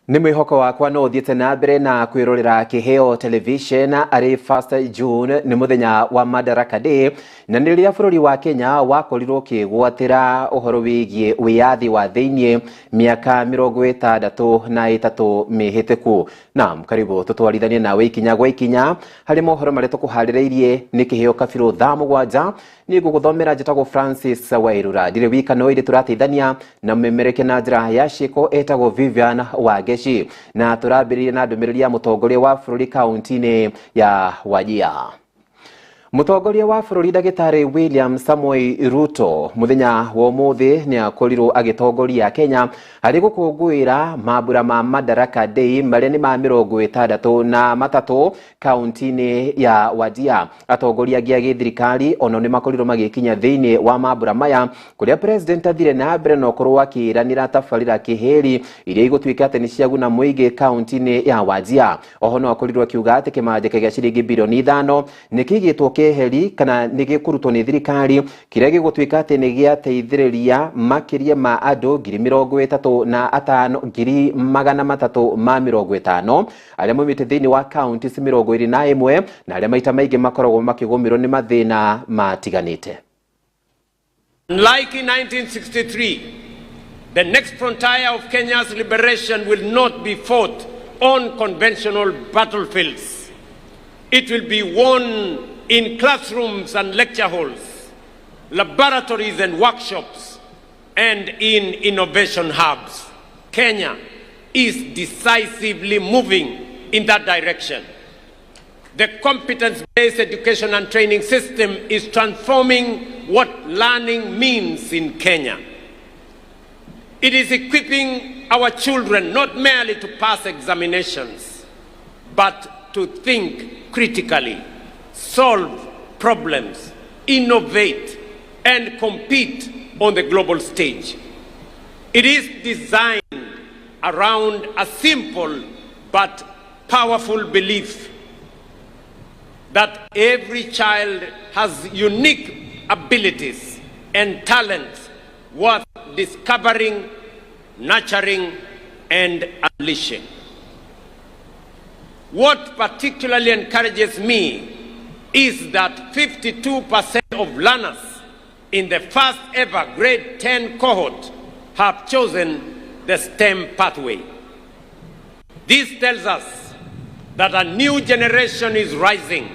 Nĩ mwĩhoko wakwa no ũthiĩte na mbere na kwĩrorera Kĩheo Television. Arĩ 1st June nĩ mũthenya wa Madaraka Day, na nĩ rĩrĩa bũrũri wa Kenya wakorirwo ũkĩgwatĩra ũhoro wĩgiĩ wĩyathi wa thĩiniĩ mĩaka 63 mĩhĩtũku. Naam, karibu tũtwarithanie nawe ikinya gwa ikinya harĩ mohoro marĩa tũkũharĩrĩirie nĩ Kĩheo kabirũ thaa 7. Niĩ ngũgũthomera njĩtagwo Francis Wairura, ndirĩ wika, no ĩrĩ tũrateithania na mũmemereke na njĩra ya ciĩko etagwo Vivian Wangeci, na tũrambĩrĩria na ndũmĩrĩri ya mũtongoria wa bũrũri kaunti-inĩ ya Wajir. Mũtongoria wa bũrũri Ndagĩtarĩ William Samoei Ruto mũthenya wa ũmũthĩ nĩ akorirwo agĩtongoria Kenya harĩ gũkũngũĩra mambura ma Madaraka Day marĩa nĩ ma 63 kaunti-inĩ ya Wajir. Atongoria angĩ a gĩthirikari ono nĩ makorirwo magĩkinya thĩinĩ wa mambura maya, kũrĩa president athire na mbere na ũkorwo akĩranĩra tabarĩra kĩhĩri iria igũtuĩka atĩ nĩ ciaguna mũingĩ kaunti-inĩ ya Wajir. Oho no akorirwo akiuga atĩ kĩmanjĩka gĩa ciringi birioni 5 nĩ kĩigĩtwo keheri kana nĩ gĩkũrutwo nĩ thirikari, kĩrĩa gĩgũtuĩka atĩ nĩ gĩateithĩrĩria makĩria ma andũ 35,350 350,000 arĩa maumĩte thĩinĩ wa kaunti 21 na arĩa maita maingĩ makoragwo makĩgũmĩrwo nĩ mathĩna matiganĩte. Like in 1963, the next frontier of Kenya's liberation will not be fought on conventional battlefields. It will be won in classrooms and lecture halls, laboratories and workshops, and in innovation hubs. Kenya is decisively moving in that direction. The competence based education and training system is transforming what learning means in Kenya. It is equipping our children not merely to pass examinations, but to think critically, solve problems, innovate, and compete on the global stage. It is designed around a simple but powerful belief that every child has unique abilities and talents worth discovering, nurturing, and unleashing. What particularly encourages me is that 52% of learners in the first ever grade 10 cohort have chosen the STEM pathway. This tells us that a new generation is rising,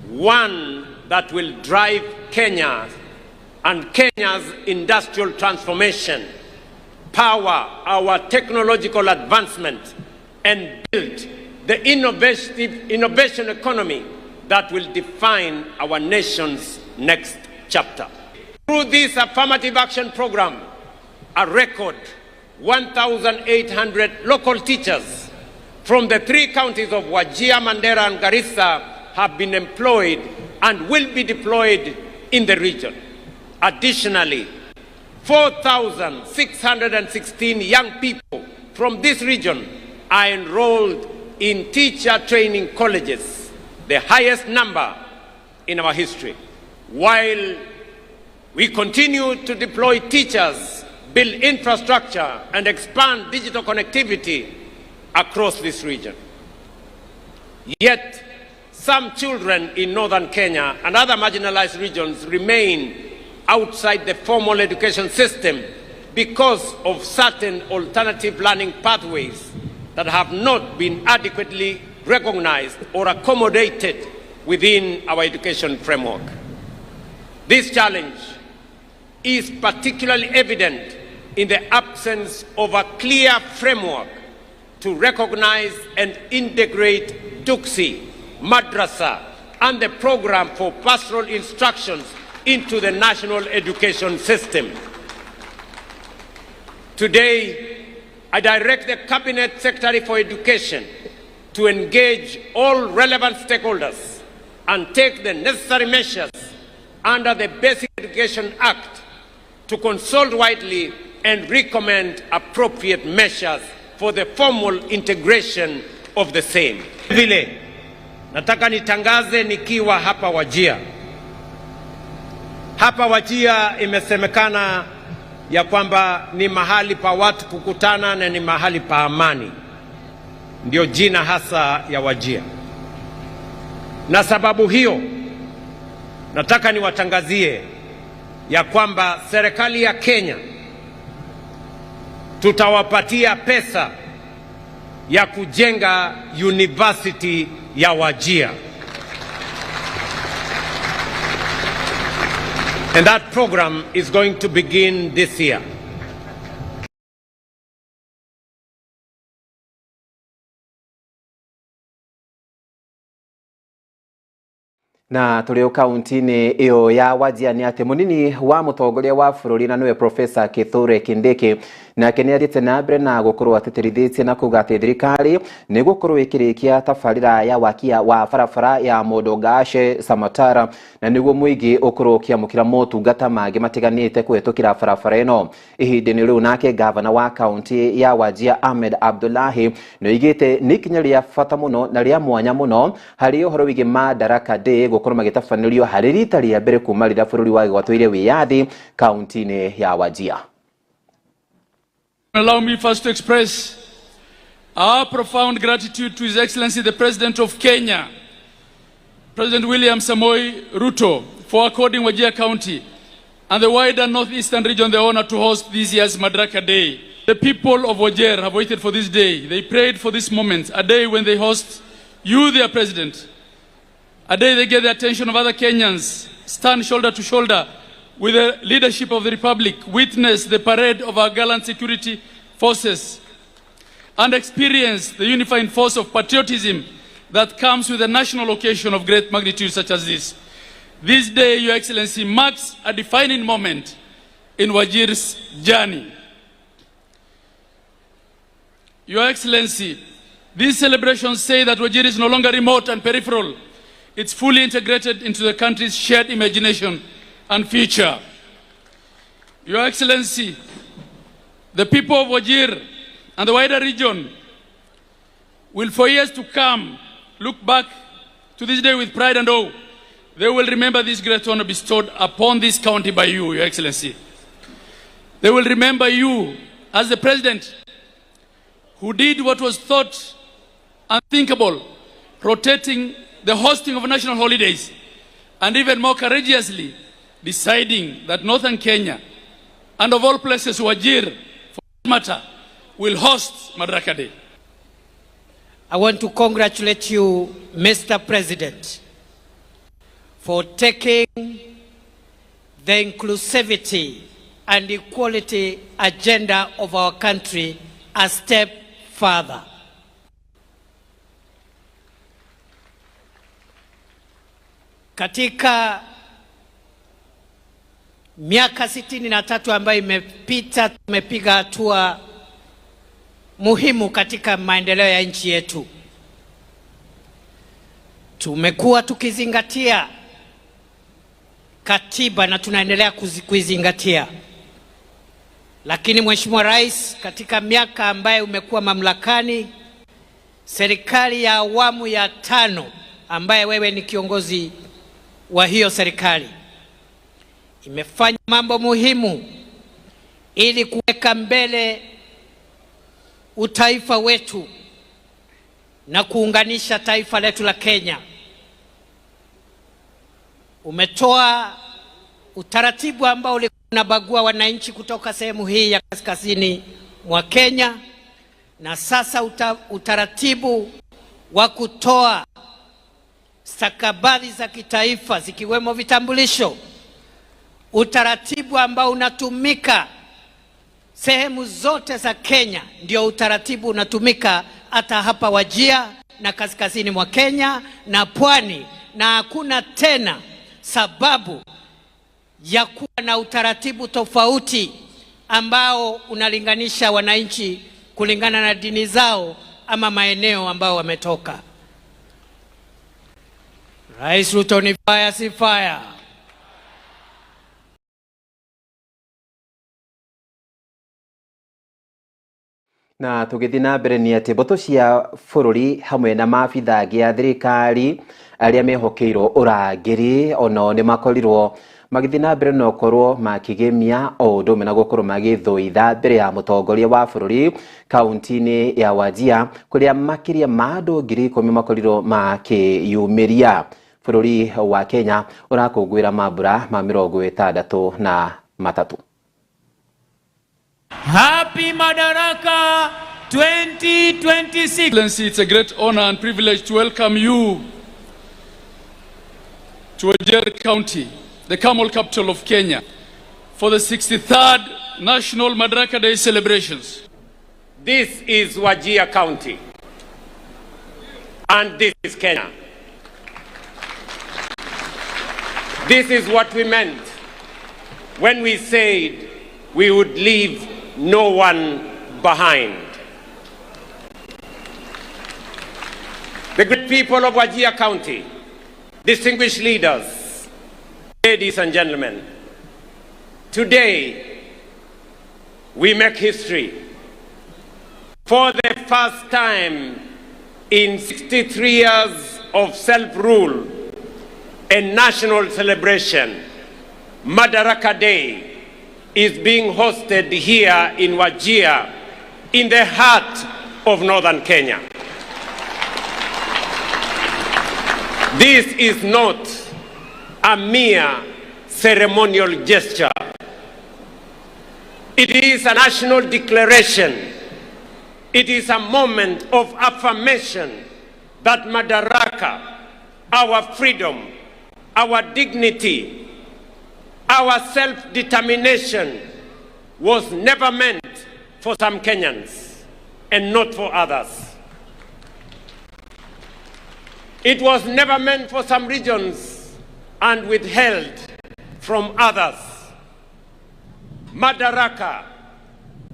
one that will drive Kenya and Kenya's industrial transformation, power our technological advancement, and build the innovative innovation economy that will define our nation's next chapter. Through this affirmative action program, a record 1,800 local teachers from the three counties of Wajir, Mandera, and Garissa have been employed and will be deployed in the region. Additionally, 4,616 young people from this region are enrolled in teacher training colleges, the highest number in our history. While we continue to deploy teachers, build infrastructure, and expand digital connectivity across this region. Yet, some children in northern Kenya and other marginalized regions remain outside the formal education system because of certain alternative learning pathways that have not been adequately recognized or accommodated within our education framework. This challenge is particularly evident in the absence of a clear framework to recognize and integrate Duksi, Madrasa, and the program for pastoral instructions into the national education system. Today, I direct the Cabinet Secretary for Education to engage all relevant stakeholders and take the necessary measures under the Basic Education Act to consult widely and recommend appropriate measures for the formal integration of the same. Vile nataka nitangaze nikiwa hapa Wajir. Hapa Wajir imesemekana ya kwamba ni mahali pa watu kukutana na ni mahali pa amani, ndio jina hasa ya Wajir. Na sababu hiyo nataka niwatangazie ya kwamba serikali ya Kenya tutawapatia pesa ya kujenga University ya Wajir. And that program is going to begin this year. Na tũrĩ o kaunti-inĩ ĩyo ya Wajir nĩ atĩ mũnini wa mũtongoria wa bũrũri na nĩwe Professor Kithure Kindiki nake nĩ athiĩte na mbere na gũkorwo atĩtĩrithĩtie na kuga atĩ thirikari nĩ gũkorwo ĩkĩrĩkia tabarĩra ya wakia wa barabara ya Modogashe Samatara, na nĩguo mũingĩ ũkorwo ũkĩamũkĩra motungata mangĩ matiganĩte kũhetũkĩra barabara ĩno. Ihinda-inĩ rĩu nake gavana wa kaunti ya Wajir Ahmed Abdullahi nĩ oigĩte nĩ ikinya rĩa bata mũno na rĩa mwanya mũno harĩ ũhoro wĩgiĩ Madaraka Day gũkorwo magĩtabanĩrio harĩ rita rĩa mbere kuma rĩrĩa bũrũri wagwatũire wĩyathi kaunti-inĩ ya Wajir. Allow me first to express our profound gratitude to His Excellency the President of Kenya, President William Samoei Ruto, for according Wajir County and the wider northeastern region the honor to host this year's Madaraka Day. The people of Wajir have waited for this day. They prayed for this moment, a day when they host you, their president, a day they get the attention of other Kenyans, stand shoulder to shoulder with the leadership of the Republic, witness the parade of our gallant security forces, and experience the unifying force of patriotism that comes with a national occasion of great magnitude such as this. This day, Your Excellency, marks a defining moment in Wajir's journey. Your Excellency, these celebrations say that Wajir is no longer remote and peripheral. It's fully integrated into the country's shared imagination and future. Your Excellency, the people of Wajir and the wider region will for years to come look back to this day with pride and awe. They will remember this great honor bestowed upon this county by you, Your Excellency. They will remember you as the president who did what was thought unthinkable, rotating the hosting of national holidays, and even more courageously deciding that northern Kenya, and of all places Wajir, for that matter, will host Madaraka Day. I want to congratulate you, Mr. President, for taking the inclusivity and equality agenda of our country a step further. Katika miaka 63 ambayo imepita, tumepiga hatua muhimu katika maendeleo ya nchi yetu. Tumekuwa tukizingatia katiba na tunaendelea kuizingatia. Lakini Mheshimiwa Rais, katika miaka ambayo umekuwa mamlakani, serikali ya awamu ya 5 ambaye wewe ni kiongozi wa hiyo serikali, imefanya mambo muhimu ili kuweka mbele utaifa wetu na kuunganisha taifa letu la Kenya. Umetoa utaratibu ambao ulikuwa unabagua wananchi kutoka sehemu hii ya kaskazini mwa Kenya, na sasa utaratibu wa kutoa stakabadhi za kitaifa zikiwemo vitambulisho, utaratibu ambao unatumika sehemu zote za Kenya, ndio utaratibu unatumika hata hapa Wajir na kaskazini mwa Kenya na pwani, na hakuna tena sababu ya kuwa na utaratibu tofauti ambao unalinganisha wananchi kulingana na dini zao ama maeneo ambao wametoka. Rais Ruto ni fire, si fire? Na tũgĩthiĩ na mbere nĩ atĩ mbũtũ cia bũrũri hamwe na maabitha angĩ a thirikari arĩa mehokeirwo ũrangĩri onao nĩ makorirwo Magĩthiĩ na mbere na ũkorwo makĩgemia o ũndũ ũmwe na gũkorwo magĩthũitha mbere ya mũtongoria wa bũrũri kaunti-inĩ ya Wajir, kũrĩa makĩria ma andũ 10,000 makorirwo makĩyumĩria. Bũrũri wa Kenya ũrakũngũĩra mambura ma 63. Happy Madaraka 2026. Excellency, it's a great honor and privilege to welcome you to Wajir County, the camel capital of Kenya, for the 63rd National Madaraka Day celebrations. This is Wajir County, and this is Kenya. This is what we meant when we said we would leave no one behind. The great people of Wajir County, distinguished leaders, ladies and gentlemen, today we make history. For the first time in 63 years of self-rule and national celebration, Madaraka Day is being hosted here in Wajir, in the heart of northern Kenya. This is not a mere ceremonial gesture. It is a national declaration. It is a moment of affirmation that Madaraka, our freedom, our dignity, our self-determination was never meant for some Kenyans and not for others. It was never meant for some regions and withheld from others. Madaraka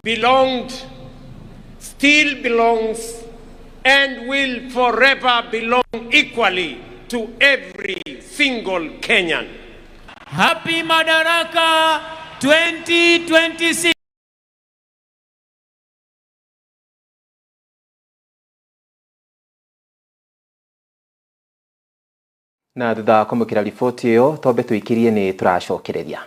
belonged, still belongs, and will forever belong equally to every single Kenyan. Happy Madaraka 2026. Na thutha wa kwamũkĩra riboti ĩyo, twambe tũikirie nĩ tũracokereria.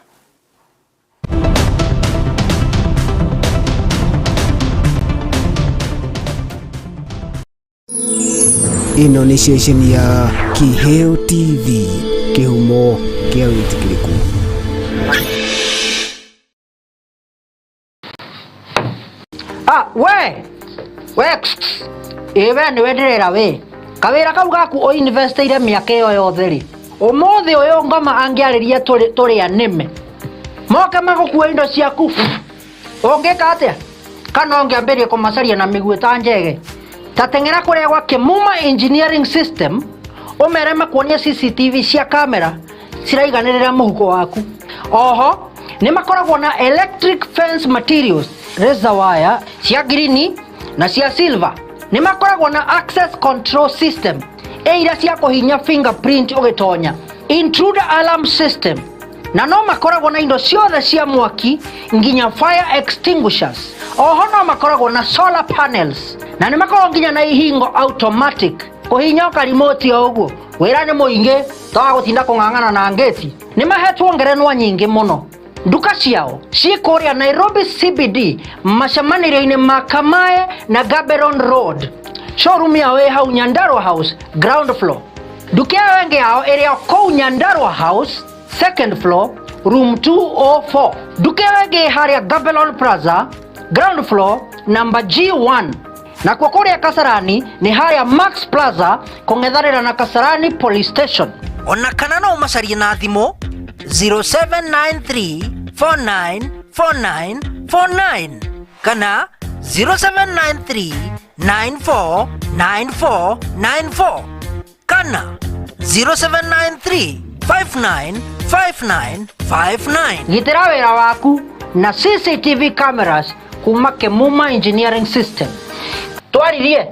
Ĩno nĩ ceceni ya Kiheo TV, kĩhumo kĩa wĩtĩkĩrĩku. Ah, we we ĩ we nĩwe ndĩrera we kawĩra kau gaku ũinvestĩire mĩaka ĩyo yothe rĩ, ũmũthĩ ũyũ ngoma angĩarĩria tũrĩ anĩme moke magũkua indo ciaku, ũngĩka atĩa? Kana ũngĩambĩrĩria kũmacaria na mĩguĩ ta njege? Ta teng'era kũrĩa gwa Kĩmuma Engineering System ũmere makuonie CCTV cia kamera ciraiganĩrĩra mũhuko waku. Oho nĩ makoragwo na electric fence materials, razor wire cia green na cia silver. Nĩ makoragwo na access control system ĩ iria cia kũhinya fingerprint ũgĩtonya, intruder alarm system, na no makoragwo na indo ciothe cia mwaki nginya fire extinguishers. Oho no makoragwo na solar panels na nĩ makoragwo nginya na ihingo automatic kũhinya karimoti o ũguo. Wĩra nĩ mũingĩ toga gũtinda kũng'ang'ana na ngĩti. Nĩ mahetwo ngerenwa nyingĩ mũno. Nduka ciao ciĩ kũrĩa Nairobi CBD, macemanĩrio-inĩ ma Kamae na Gaborone Road. Showroom yao ĩ hau Nyandarua House ground floor. Nduka ĩyo ĩngĩ yao ĩrĩ o kũu Nyandarua House second floor room 204. Nduka ĩyo ĩngĩ ĩ harĩa Gaborone Plaza ground floor number G1. Nakuo kũrĩa Kasarani nĩ harĩa Max Plaza kũng'ethanĩra na Kasarani Police Station. Ona kana no ũmacarie na thimũ 0793 4949 49 kana 0793 9494 94 kana 0793 5959 59. Gitĩra wĩra waku na CCTV cameras kuma Kĩmuma Engineering System. Twaririe.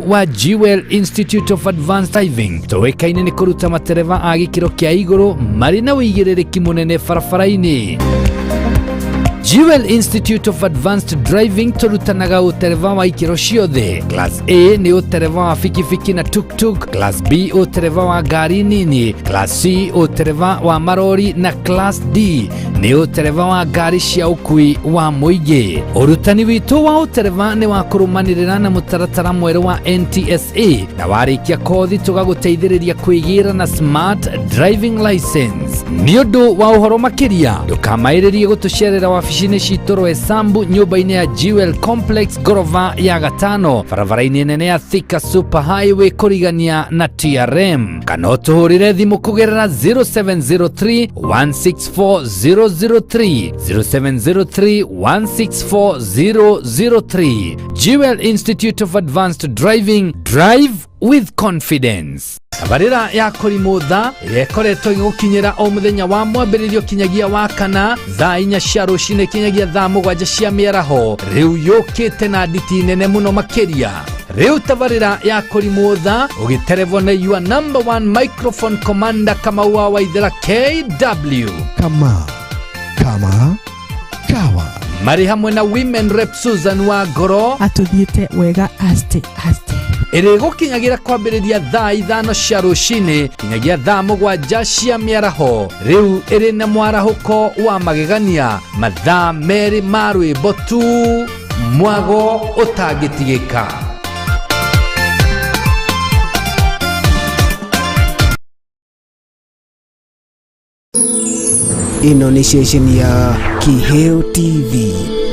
Wa Jewel Institute of Advanced Driving tũĩkaine nĩ kũruta matereba a gĩkĩro kĩa igũrũ marĩ na ũigĩrĩrĩki mũnene barabara-inĩ. Jewel Institute of Advanced Driving tũrutanaga ũtereba wa ikĩro ciothe. Class A nĩ ũtereba wa bikibiki na tuktuk, Class B ũtereba wa ngari nini, Class C ũtereba wa marori na Class D nĩ ũtereba wa ngari cia ũkui wa mũingĩ. Ũrutani witũ wa ũtereba nĩ wa kũrũmanĩrĩra na mũtaratara mwerũ wa NTSA na warĩkia kothi tũgagũteithĩrĩria kwĩgĩra na smart driving license. Nĩ ũndũ wa ũhoro makĩria ndũkamaĩrĩrie gũtũcerera wabici-inĩ citũ Roysambu nyũmba-inĩ ya Jewel Complex ngorova ya gatano barabara-inĩ nene ya Thika Super Highway kũrigania na TRM, kana ũtũhũrĩre thimũ kũgerera 0703 164 003, 0703 164 003. Jewel Institute of Advanced Driving, drive with confidence. Tabarĩra ya kũrimũtha ĩrĩa ĩkoretwo ĩgĩgũkinyĩra o mũthenya wa mwambĩrĩrio kinyagia wa kana thaa 4 cia rũcinĩ kinyagia thaa 7 cia mĩaraho, rĩu yũkĩte na nditi nene mũno makĩria. Rĩu tabarĩra ya kũrimũtha ũgĩterebwo nĩ your number one microphone commander Kamau wa Waithera KW. Kama kama kawa. Marĩ hamwe na women rep Susan wa Ngoro. Atũthiĩte wega aste aste. Ĩrĩgũkinyagĩra kwambĩrĩria thaa 5 cia rũcinĩ kinyagia thaa 7 cia mĩaraho. Rĩu ĩrĩ na mwarahũko wa magegania, mathaa 2 ma rwĩmbo tu, mwago ũtangĩtigĩka. Ĩno nĩ ceceni ya Kiheo TV,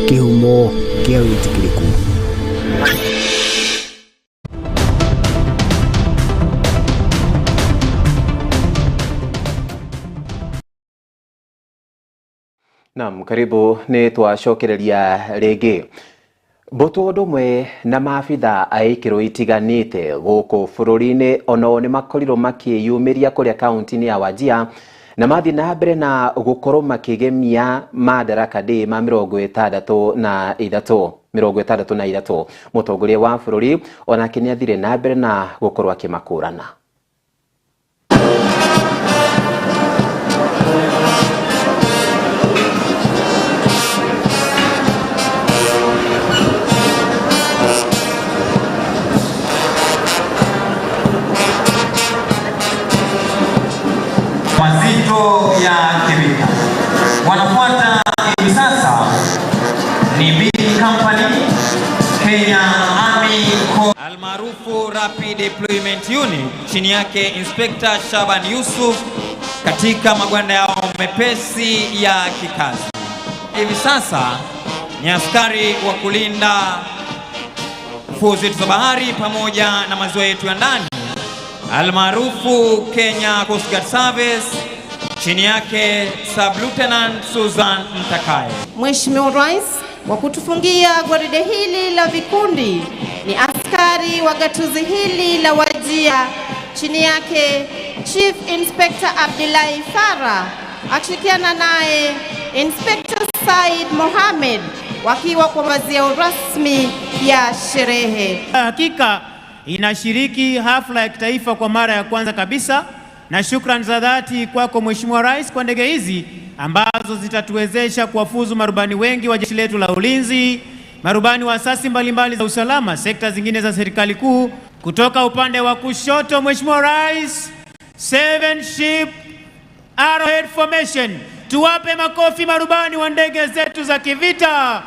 kĩhumo kĩa wĩtĩkĩrĩku. Naam, karibu nĩ twacokereria rĩngĩ. Mbũtũ ũndũ ũmwe na maabitha a ikĩro itiganĩte gũkũ bũrũri-inĩ onao nĩ makorirwo makĩyumĩria kũrĩa kaunti-inĩ ya Wajir na mathiĩ na mbere na gũkorwo makĩgemia Madaraka Day ma 63. Mũtongoria wa bũrũri onake nĩ athire na mbere na gũkorwo akĩmakũrana. Mazito ya kivita wanafuata hivi sasa ni B Company Kenya Army Corps almaarufu Rapid Deployment Unit, chini yake Inspector Shaban Yusuf katika magwanda yao mepesi ya kikazi. Hivi sasa ni askari wa kulinda fuo zetu za bahari pamoja na maziwa yetu ya ndani almaarufu Kenya Coast Guard Service, chini yake Sub Lieutenant Susan Mtakaye. Mheshimiwa Rais, wa kutufungia gwaride hili la vikundi ni askari wa gatuzi hili la Wajir, chini yake Chief Inspector Abdullahi Farah akishirikiana naye Inspector Said Mohamed wakiwa kwa mazio rasmi ya sherehe. Hakika inashiriki hafla ya kitaifa kwa mara ya kwanza kabisa, na shukrani za dhati kwako Mheshimiwa Rais kwa ndege hizi ambazo zitatuwezesha kuwafuzu marubani wengi wa jeshi letu la ulinzi, marubani wa asasi mbalimbali za usalama, sekta zingine za serikali kuu. Kutoka upande wa kushoto Mheshimiwa Rais, 7 ship Arrowhead Formation. Tuwape makofi marubani wa ndege zetu za kivita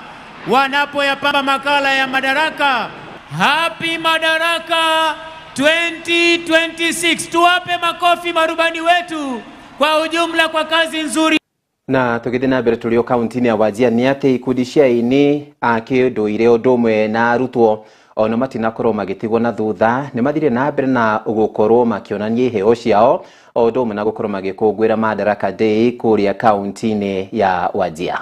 wanapoyapamba makala ya Madaraka. Happy Madaraka 2026. Tuwape makofi marubani wetu kwa ujumla kwa kazi nzuri. Na tũgĩthiĩ na mbere tũrĩ o kaunti-inĩ ya Wajir nĩ atĩ ikundi cia aini a kĩũndũire ũndũ ũmwe na arutwo ona matinakorwo magĩtigwo na thutha, nĩ mathire na mbere na gũkorwo makĩonania iheo ciao o ũndũ ũmwe na gũkorwo magĩkũngũĩra Madaraka Day kũrĩa kaunti-inĩ ya Wajir.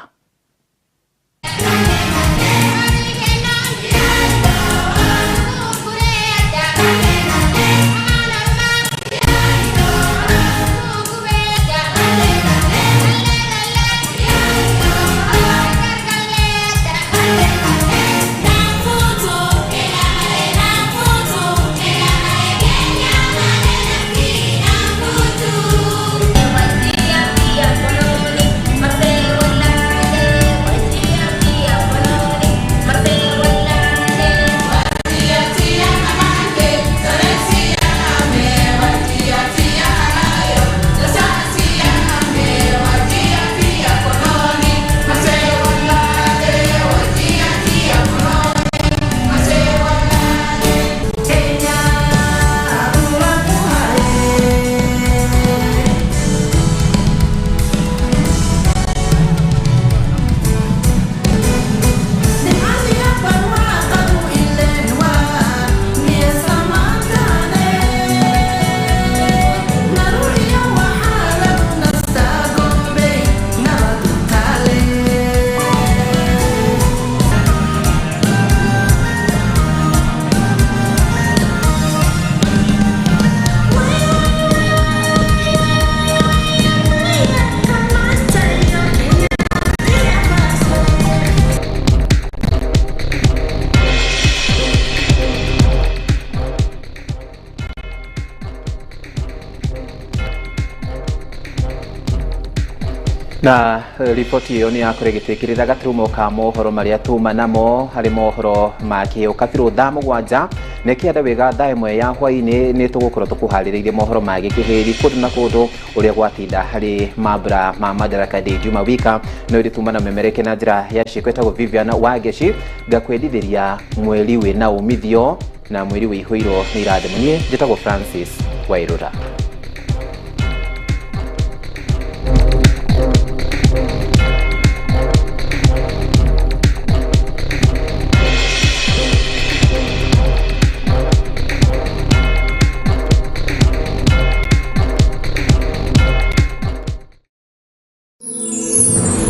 Na riboti ĩyo nĩ yakorwo ĩgĩtwĩkĩrĩra gaturumo ka mohoro marĩa tuma namo harĩ mohoro ma kĩo kabirũ thaa 7 na kĩanda wega thaa 1 ya hwaĩ-inĩ nĩ tũgũkorwo tũkũharĩrĩirie mohoro ma gĩkĩhĩri kũndũ na kũndũ ũrĩa gwatinda harĩ mambura ma Madaraka Day Juma wika no ĩrĩ tuma na memereke na njĩra ya ciĩko ĩtagwo Vivian Wangeci ngakwendithĩria mweri wĩna umithio na mweri wĩihũirwo nĩ irathimo. Niĩ njĩtagwo Francis Wairũra.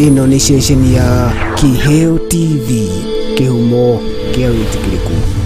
Ĩno nĩ ceceni ya Kĩheo TV, kĩhumo kĩa wĩtĩkĩrĩku.